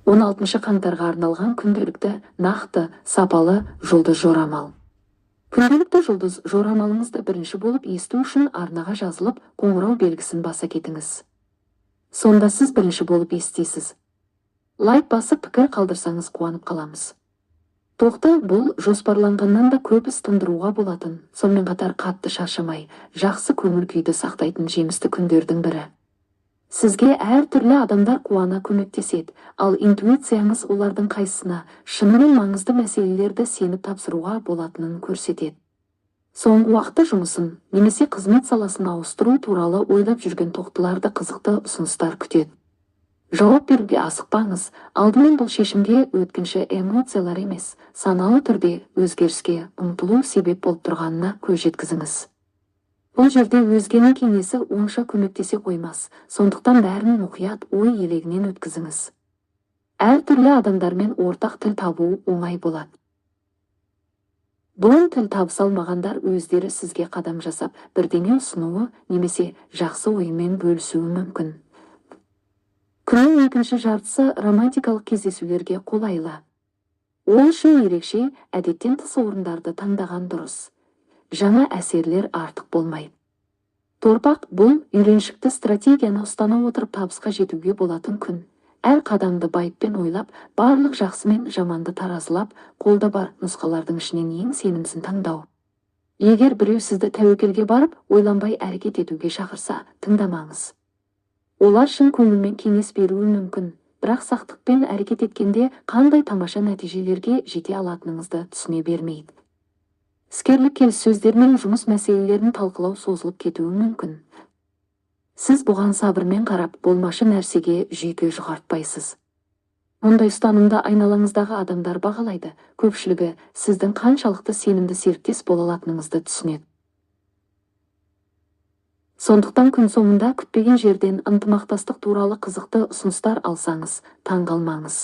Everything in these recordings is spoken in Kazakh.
16 қаңтарға арналған күнделікті, нақты, сапалы жұлдыз жорамал. Күнделікті жұлдыз жорамалыңызды бірінші болып есту үшін арнаға жазылып, қоңырау белгісін баса кетіңіз. Сонда сіз бірінші болып естисіз. Лайк басып, пікір қалдырсаңыз, қуанып қаламыз. Тоқты, бұл жоспарланғаннан да көп іс тындыруға болатын, сонымен қатар қатты шаршамай, жақсы көңіл күйді сақтайтын жемісті күндердің бірі. Сізге әртүрлі адамдар қуана көмектеседі, ал интуицияңыз олардың қайсысына шынымен маңызды мәселелерді сеніп тапсыруға болатынын көрсетеді. Соңғы уақытта жұмысын немесе қызмет саласын ауыстыру туралы ойлап жүрген тоқтыларды қызықты ұсыныстар күтеді. Жауап беруге асықпаңыз, алдымен бұл шешімге өткінші эмоциялар емес, саналы түрде өзгеріске ұмтылу себеп болып тұрғанына көз жеткізіңіз. Бұл жерде өзгенің кеңесі онша көмектесе қоймас, сондықтан бәрін мұқият ой елегінен өткізіңіз. Әртүрлі адамдармен ортақ тіл табу оңай болады. Бұрын тіл табыса алмағандар өздері сізге қадам жасап, бірдеңе ұсынуы немесе жақсы ойымен бөлісуі мүмкін. Күннің екінші жартысы романтикалық кездесулерге қолайлы. Ол үшін ерекше, әдеттен тыс орындарды таңдаған дұрыс. Жаңа әсерлер артық болмайды. Торпақ, бұл үйреншікті стратегияны ұстана отырып табысқа жетуге болатын күн. Әр қадамды байыппен ойлап, барлық жақсы мен жаманды таразылап, қолда бар нұсқалардың ішінен ең сенімсін таңдау. Егер біреу сізді тәуекелге барып, ойланбай әрекет етуге шақырса, тыңдамаңыз. Олар шын көңілмен кеңес беруі мүмкін, бірақ сақтықпен әрекет еткенде қандай тамаша нәтижелерге жете алатыныңызды түсіне бермейді. Іскерлік келіссөздер мен жұмыс мәселелерін талқылау созылып кетуі мүмкін. Сіз бұған сабырмен қарап, болмашы нәрсеге жүйке жұқартпайсыз. Мұндай ұстанымды айналаңыздағы адамдар бағалайды, көпшілігі сіздің қаншалықты сенімді серіктес бола алатыныңызды түсінеді. Сондықтан күн соңында күтпеген жерден ынтымақтастық туралы қызықты ұсыныстар алсаңыз, таңғалмаңыз.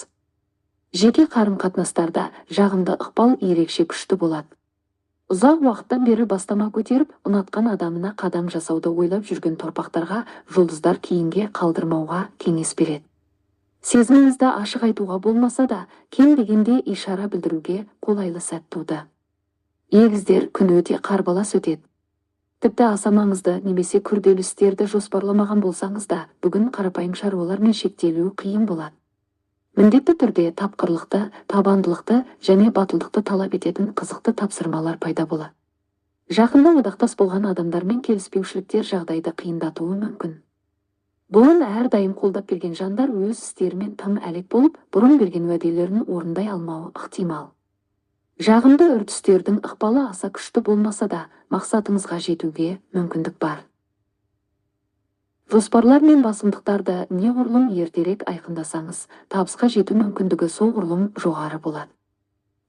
Жеке қарым-қатынастарда жағымды ықпал ерекше күшті болады. Ұзақ уақыттан бері бастама көтеріп, ұнатқан адамына қадам жасауды ойлап жүрген торпақтарға жұлдыздар кейінге қалдырмауға кеңес береді. Сезіміңізді ашық айтуға болмаса да, кем дегенде ишара білдіруге қолайлы сәт туды. Егіздер, күн өте қарбалас өтеді. Тіпті аса маңызды немесе күрделі істерді жоспарламаған болсаңыз да, бүгін қарапайым шаруалармен шектелу қиын болады. Міндетті түрде тапқырлықты, табандылықты және батылдықты талап ететін қызықты тапсырмалар пайда болады. Жақында одақтас болған адамдармен келіспеушіліктер жағдайды қиындатуы мүмкін. Бұрын әрдайым қолдап келген жандар өз істерімен тым әлек болып, бұрын берген уәделерін орындай алмауы ықтимал. Жағымды үрдістердің ықпалы аса күшті болмаса да, мақсатыңызға жетуге мүмкіндік бар. Жоспарлар мен басымдықтарды неғұрлым ертерек айқындасаңыз, табысқа жету мүмкіндігі соғұрлым жоғары болады.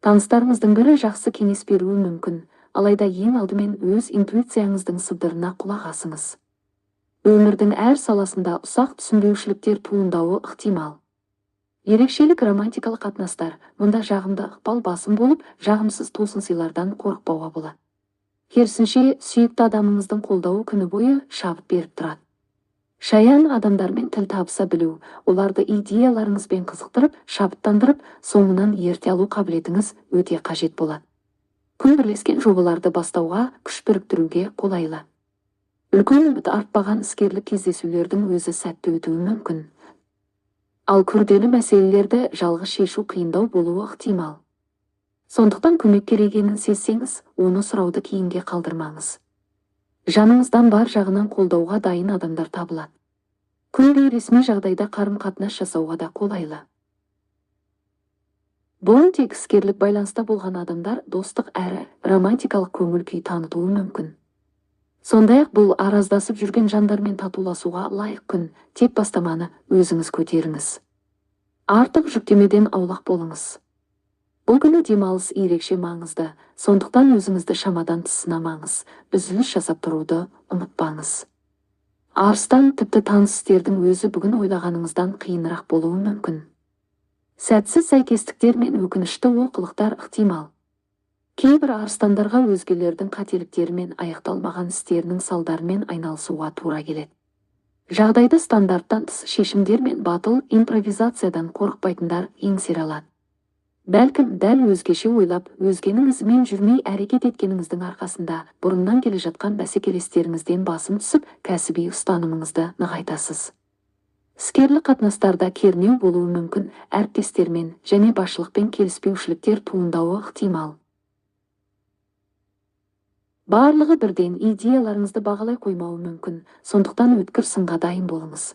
Таныстарыңыздың бірі жақсы кеңес беруі мүмкін, алайда ең алдымен өз интуицияңыздың сыбдырына құлақ асыңыз. Өмірдің әр саласында ұсақ түсінбеушіліктер туындауы ықтимал. Ерекшелік романтикалық қатынастар, мұнда жағымды ықпал басым болып, жағымсыз тосын сыйлардан қорықпауға болады. Керісінше, сүйікті адамыңыздың қолдауы күні бойы шабыт беріп тұрады. Шаян, адамдармен тіл табыса білу, оларды идеяларыңызбен қызықтырып, шабыттандырып, соңынан ерте алу қабілетіңіз өте қажет болады. Күн бірлескен жобаларды бастауға, күш біріктіруге қолайлы. Үлкен үміт артпаған іскерлік кездесулердің өзі сәтті өтуі мүмкін. Ал күрделі мәселелерді жалғыз шешу қиындау болуы ықтимал. Сондықтан көмек керек екенін сезсеңіз, оны сұрауды кейінге қалдырмаңыз. Жаныңыздан бар жағынан қолдауға дайын адамдар табылады. Күн бейресми жағдайда қарым-қатынас жасауға да қолайлы. Бұрын тек іскерлік байланыста болған адамдар достық әрі романтикалық көңіл күй танытуы мүмкін. Сондай-ақ бұл араздасып жүрген жандармен татуласуға лайық күн, тек бастаманы өзіңіз көтеріңіз. Артық жүктемеден аулақ болыңыз. Бұл күні демалыс ерекше маңызды, сондықтан өзіңізді шамадан тыс сынамаңыз, үзіліс жасап тұруды ұмытпаңыз. Арыстан, тіпті таныс істердің өзі бүгін ойлағаныңыздан қиынырақ болуы мүмкін. Сәтсіз сәйкестіктер мен өкінішті олқылықтар ықтимал. Кейбір арыстандарға өзгелердің қателіктері мен аяқталмаған істерінің салдарымен айналысуға тура келеді. Жағдайды стандарттан тыс шешімдер мен батыл импровизациядан қорықпайтындар еңсере алады. Бәлкім, дәл өзгеше ойлап, өзгенің ізімен жүрмей әрекет еткеніңіздің арқасында бұрыннан келе жатқан бәсекелестеріңізден басым түсіп, кәсіби ұстанымыңызды нығайтасыз. Іскерлік қатынастарда кернеу болуы мүмкін, әріптестермен және басшылықпен келіспеушіліктер туындауы ықтимал. Барлығы бірден идеяларыңызды бағалай қоймауы мүмкін, сондықтан өткір сынға дайын болыңыз.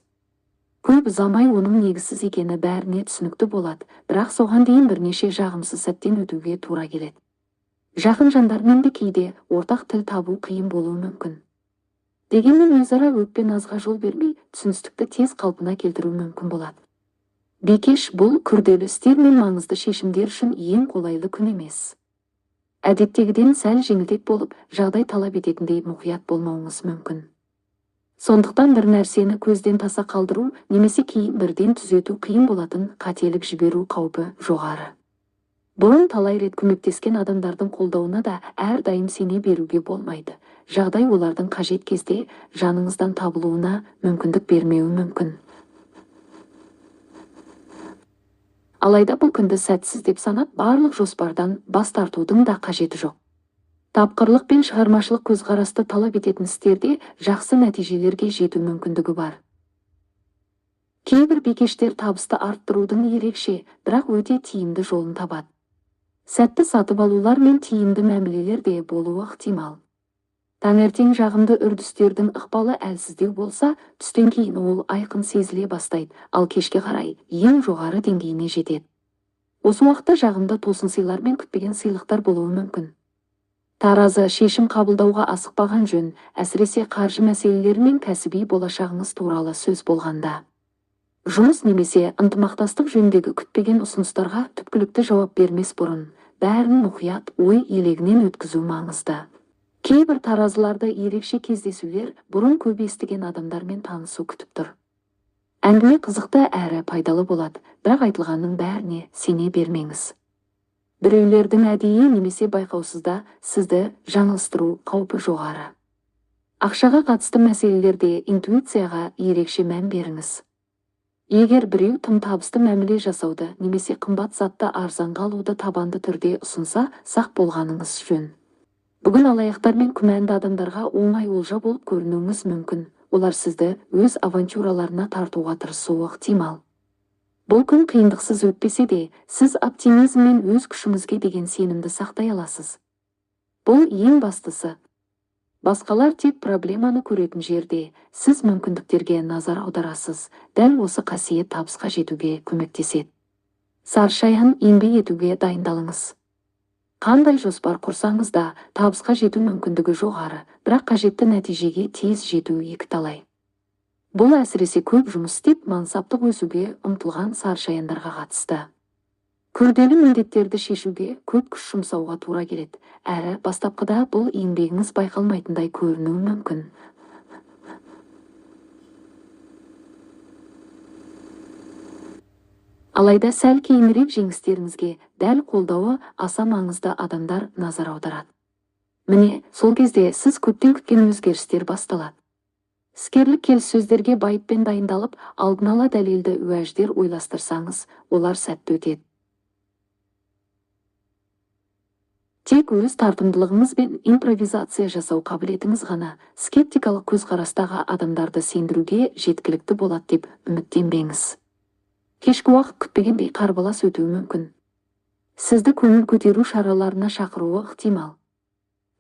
Көп ұзамай оның негізсіз екені бәріне түсінікті болады, бірақ соған дейін бірнеше жағымсыз сәттен өтуге тура келеді. Жақын жандармен де кейде ортақ тіл табу қиын болуы мүмкін. Дегенмен өзара өкпе назға жол бермей, түсіністікті тез қалпына келтіру мүмкін болады. Бикеш бұл күрделі істер мен маңызды шешімдер үшін ең қолайлы күн емес. Әдеттегіден сәл жеңілдек болып, жағдай талап ететіндей мұқият болмауыңыз мүмкін. Сондықтан бір нәрсені көзден таса қалдыру немесе кейін бірден түзету қиын болатын қателік жіберу қаупі жоғары. Бұрын талай рет көмектескен адамдардың қолдауына да әрдайым сене беруге болмайды. Жағдай олардың қажет кезде жаныңыздан табылуына мүмкіндік бермеуі мүмкін. Алайда бұл күнді сәтсіз деп санап, барлық жоспардан бас тартудың да қажеті жоқ. Тапқырлық пен шығармашылық көзқарасты талап ететін істерде жақсы нәтижелерге жету мүмкіндігі бар. Кейбір бикештер табысты арттырудың ерекше, бірақ өте тиімді жолын табады. Сәтті сатып алулар мен тиімді мәмілелер де болуы ықтимал. Таңертең жағымды үрдістердің ықпалы әлсіздеу болса, түстен кейін ол айқын сезіле бастайды, ал кешке қарай ең жоғары деңгейіне жетеді. Осы уақытта жағымды тосын сыйлар мен күтпеген сыйлықтар болуы мүмкін. Таразы шешім қабылдауға асықпаған жөн, әсіресе қаржы мәселелері мен кәсіби болашағыңыз туралы сөз болғанда. Жұмыс немесе ынтымақтастық жөніндегі күтпеген ұсыныстарға түпкілікті жауап бермес бұрын, бәрін мұқият ой елегінен өткізу маңызды. Кейбір таразыларды ерекше кездесулер бұрын көп естіген адамдармен танысу күтіп тұр. Әңгіме қызықты әрі пайдалы болады, бірақ айтылғанның бәріне сене бермеңіз. Біреулердің әдейі немесе байқаусызда сізді жаңылыстыру қаупі жоғары. Ақшаға қатысты мәселелерде интуицияға ерекше мән беріңіз. Егер біреу тым табысты мәміле жасауды немесе қымбат затты арзанға алуды табанды түрде ұсынса, сақ болғаныңыз жөн. Бүгін алаяқтар мен күмәнді адамдарға оңай олжа болып көрінуіңіз мүмкін. Олар сізді өз авантюраларына тартуға тырысуы ықтимал. Бұл күн қиындықсыз өтпесе де, сіз оптимизм мен өз күшіңізге деген сенімді сақтай аласыз. Бұл ең бастысы. Басқалар тек проблеманы көретін жерде, сіз мүмкіндіктерге назар аударасыз. Дәл осы қасиет табысқа жетуге көмектеседі. Саршаян, еңбек етуге дайындалыңыз. Қандай жоспар құрсаңыз да, табысқа жету мүмкіндігі жоғары, бірақ қажетті нәтижеге тез жету екіталай. Бұл әсіресе көп жұмыс істеп, мансаптық өсуге ұмтылған саршаяндарға қатысты. Күрделі міндеттерді шешуге көп күш жұмсауға тура келеді, әрі бастапқыда бұл еңбегіңіз байқалмайтындай көрінуі мүмкін. Алайда сәл кейінірек жеңістеріңізге дәл қолдауы аса маңызды адамдар назар аударады. Міне, сол кезде сіз көптен күткен өзгерістер басталады. Іскерлік келіссөздерге байыппен дайындалып, алдын ала дәлелді уәждер ойластырсаңыз, олар сәтті өтеді. Тек өз тартымдылығыңыз бен импровизация жасау қабілетіңіз ғана скептикалық көзқарастағы адамдарды сендіруге жеткілікті болады деп үміттенбеңіз. Кешкі уақыт күтпегендей қарбалас өтуі мүмкін. Сізді көңіл көтеру шараларына шақыруы ықтимал.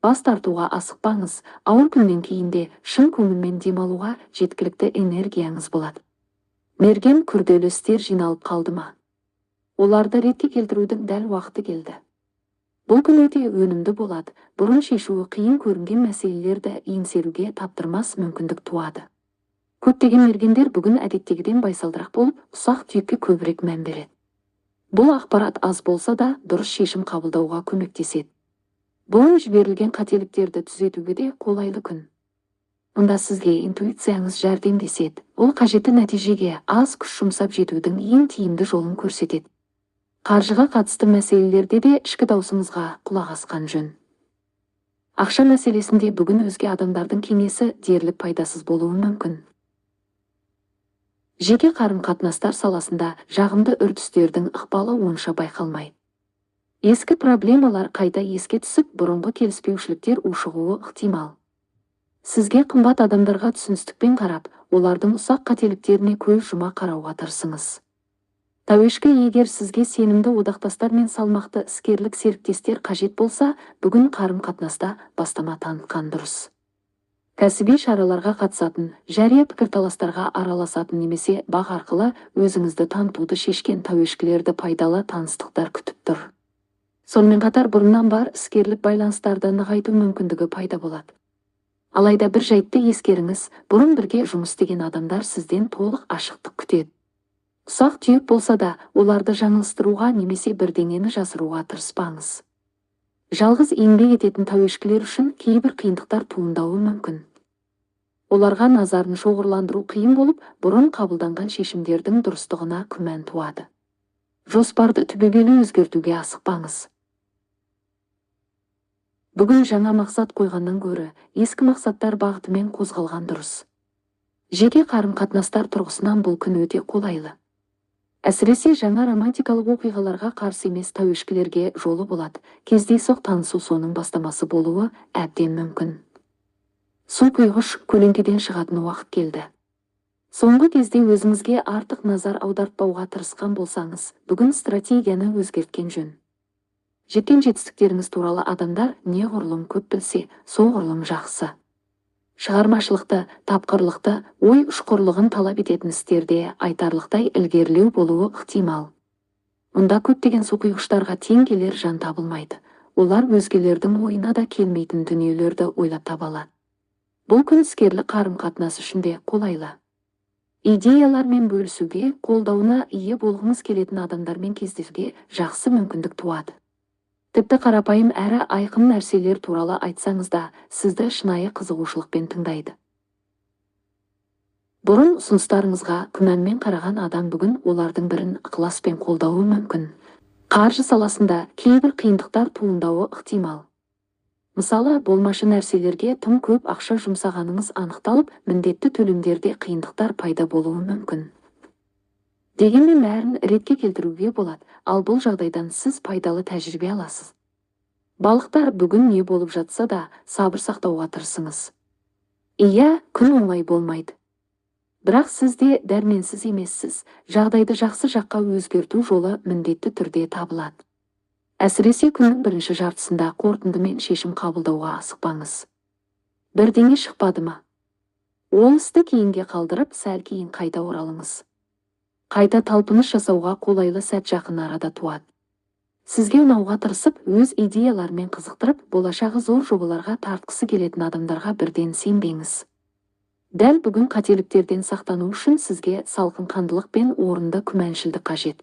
Бас тартуға асықпаңыз, ауыр күннен кейін де шын көңілмен демалуға жеткілікті энергияңыз болады. Мерген, күрделі істер жиналып қалды ма? Оларды ретке келтірудің дәл уақыты келді. Бұл күн өте өнімді болады, бұрын шешуі қиын көрінген мәселелерді еңсеруге таптырмас мүмкіндік туады. Көптеген мергендер бүгін әдеттегіден байсалдырақ болып, ұсақ түйекке көбірек мән береді. Бұл ақпарат аз болса да, дұрыс шешім қабылдауға көмектеседі. Бұрын жіберілген қателіктерді түзетуге де қолайлы күн. Мұнда сізге интуицияңыз жәрдемдеседі. Ол қажетті нәтижеге аз күш жұмсап жетудің ең тиімді жолын көрсетеді. Қаржыға қатысты мәселелерде де ішкі даусыңызға құлақ асқан жөн. Ақша мәселесінде бүгін өзге адамдардың кеңесі дерлік пайдасыз болуы мүмкін. Жеке қарым-қатынастар саласында жағымды үрдістердің ықпалы онша байқалмайды. Ескі проблемалар қайта еске түсіп, бұрынғы келіспеушіліктер ушығуы ықтимал. Сізге қымбат адамдарға түсіністікпен қарап, олардың ұсақ қателіктеріне көз жұма қарауға тырысыңыз. Тәуешкі, егер сізге сенімді одақтастар мен салмақты іскерлік серіктестер қажет болса, бүгін қарым-қатынаста бастама танытқан дұрыс. Кәсіби шараларға қатысатын, жария пікірталастарға араласатын немесе бақ арқылы өзіңізді танытуды шешкен тәуешкілерді пайдалы таныстықтар күтіп тұр. Сонымен қатар бұрыннан бар іскерлік байланыстарды нығайту мүмкіндігі пайда болады. Алайда бір жайтты ескеріңіз, бұрын бірге жұмыс істеген адамдар сізден толық ашықтық күтеді. Ұсақ-түйек болса да, оларды жаңылыстыруға немесе бірдеңені жасыруға тырыспаңыз. Жалғыз еңбек ететін тәуешкілер үшін кейбір қиындықтар туындауы мүмкін. Оларға назарын шоғырландыру қиын болып, бұрын қабылданған шешімдердің дұрыстығына күмән туады. Жоспарды түбегейлі өзгертуге асықпаңыз. Бүгін жаңа мақсат қойғаннан гөрі, ескі мақсаттар бағытымен қозғалған дұрыс. Жеке қарым-қатынастар тұрғысынан бұл күн өте қолайлы. Әсіресе жаңа романтикалық оқиғаларға қарсы емес тәуешкілерге жолы болады. Кездейсоқ танысу соның бастамасы болуы әбден мүмкін. Су құйғыш көлеңкеден шығатын уақыт келді. Соңғы кезде өзіңізге артық назар аудартпауға тырысқан болсаңыз, бүгін стратегияны өзгерткен жөн. Жеткен жетістіктеріңіз туралы адамдар неғұрлым көп білсе, соғұрлым жақсы. Шығармашылықты, тапқырлықты, ой ұшқырлығын талап ететін істерде айтарлықтай ілгерілеу болуы ықтимал. Мұнда көптеген суқұйғыштарға тең келер жан табылмайды. Олар өзгелердің ойына да келмейтін дүниелерді ойлап таба алады. Бұл күн іскерлік қарым-қатынас үшін де қолайлы. Идеялармен бөлісуге, қолдауына ие болғыңыз келетін адамдармен кездесуге жақсы мүмкіндік туады. Тіпті қарапайым әрі айқын нәрселер туралы айтсаңыз да, сізді шынайы қызығушылықпен тыңдайды. Бұрын ұсыныстарыңызға күмәнмен қараған адам бүгін олардың бірін ықыласпен қолдауы мүмкін. Қаржы саласында кейбір қиындықтар туындауы ықтимал. Мысалы, болмашы нәрселерге тым көп ақша жұмсағаныңыз анықталып, міндетті төлемдерде қиындықтар пайда болуы мүмкін. Дегенмен бәрін ретке келтіруге болады, ал бұл жағдайдан сіз пайдалы тәжірибе аласыз. Балықтар, бүгін не болып жатса да, сабыр сақтауға тырысыңыз. Иә, күн оңай болмайды. Бірақ сіз де дәрменсіз емессіз, жағдайды жақсы жаққа өзгерту жолы міндетті түрде табылады. Әсіресе күннің бірінші жартысында қорытындымен шешім қабылдауға асықпаңыз. Бірдеңе шықпады ма? Ол істі кейінге қалдырып, сәл кейін қайта оралыңыз. Қайта талпыныс жасауға қолайлы сәт жақын арада туады. Сізге ұнауға тырысып, өз идеяларымен қызықтырып, болашағы зор жобаларға тартқысы келетін адамдарға бірден сенбеңіз. Дәл бүгін қателіктерден сақтану үшін сізге салқынқандылық пен орынды күмәншілдік қажет.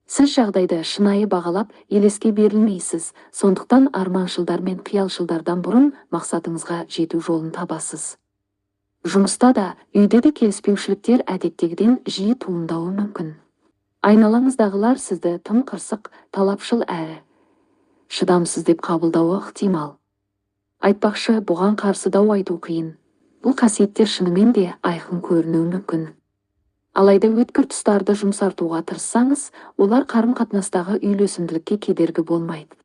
Сіз жағдайды шынайы бағалап, елеске берілмейсіз, сондықтан арманшылдар мен қиялшылдардан бұрын мақсатыңызға жету жолын табасыз. Жұмыста да, үйде де келіспеушіліктер әдеттегіден жиі туындауы мүмкін. Айналаңыздағылар сізді тым қырсық, талапшыл әрі шыдамсыз деп қабылдауы ықтимал. Айтпақшы, бұған қарсы дау айту қиын. Бұл қасиеттер шынымен де айқын көрінуі мүмкін. Алайда өткір тұстарды жұмсартуға тырыссаңыз, олар қарым-қатынастағы үйлесімділікке кедергі болмайды.